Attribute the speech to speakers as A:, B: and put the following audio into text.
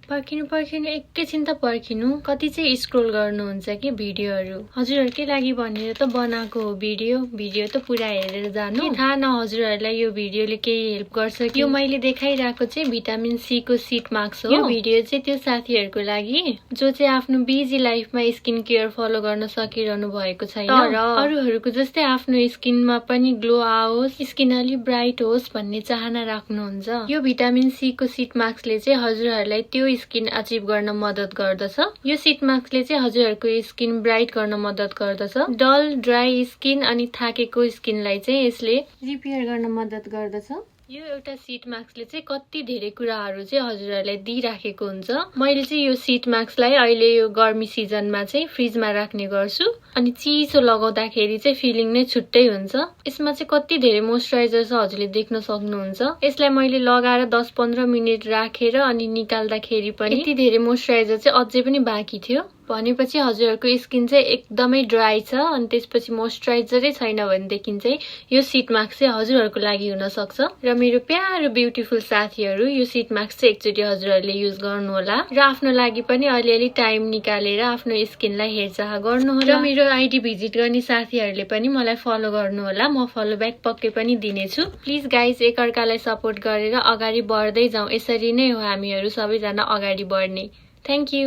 A: पर्खिनु एकैछिन त पर्खिनु। कति चाहिँ स्क्रोल गर्नुहुन्छ कि भिडियोहरू। हजुरहरूकै लागि भनेर त बनाएको हो भिडियो त पुरा हेरेर जानु। के थाहा न हजुरहरूलाई यो भिडियोले केही हेल्प गर्छ कि। यो मैले देखाइरहेको चाहिँ भिटामिन सी को सिट मास्क हो। यो भिडियो चाहिँ त्यो साथीहरूको लागि जो चाहिँ आफ्नो बिजी लाइफमा स्किन केयर फलो गर्न सकिरहनु भएको छैन, तर अरूहरूको जस्तै आफ्नो स्किनमा पनि ग्लो आओस्, स्किन अलि ब्राइट होस् भन्ने चाहना राख्नुहुन्छ। यो भिटामिन सी को सिट मास्कले चाहिँ हजुरहरूलाई त्यो स्किन अचिभ गर्न मद्दत गर्दछ। यो सिट मास्कले चाहिँ हजुरहरूको स्किन ब्राइट गर्न मद्दत गर्दछ। डल, ड्राई स्किन अनि थाकेको स्किनलाई चाहिँ यसले रिपेयर गर्न मद्दत गर्दछ। यो एउटा सिट मास्कले चाहिँ कति धेरै कुराहरू चाहिँ हजुरहरूलाई दिइराखेको हुन्छ। मैले चाहिँ यो सिट मास्कलाई अहिले यो गर्मी सिजनमा चाहिँ फ्रिजमा राख्ने गर्छु अनि चिसो लगाउँदाखेरि चाहिँ फिलिङ नै छुट्टै हुन्छ। यसमा चाहिँ कति धेरै मोइस्चराइजर छ हजुरले देख्न सक्नुहुन्छ। यसलाई मैले लगाएर 10-15 मिनेट राखेर अनि निकाल्दाखेरि पनि यति धेरै मोइस्चराइजर चाहिँ अझै पनि बाँकी थियो। भनेपछि हजुरहरूको स्किन चाहिँ एकदमै ड्राई छ अनि त्यसपछि मोइस्चराइजरै छैन भनेदेखि चाहिँ यो सिट मास्क चाहिँ हजुरहरूको लागि हुन सक्छ। र मेरो प्यारो ब्युटिफुल साथीहरू, यो सिट मास्क चाहिँ एकचोटि हजुरहरूले युज गर्नु होला र आफ्नो लागि पनि अलिअलि टाइम निकालेर आफ्नो स्किनलाई हेरचाह गर्नु होला। र मेरो आइडी भिजिट गर्ने साथीहरूले पनि मलाई फलो गर्नु होला। म फलो ब्याक पक्कै पनि दिनेछु। प्लिज गाइज एकअर्कालाई सपोर्ट गरेर अगाडि बढ्दै जाउँ। यसरी नै हो हामीहरू सबैजना अगाडि बढ्ने। Thank you.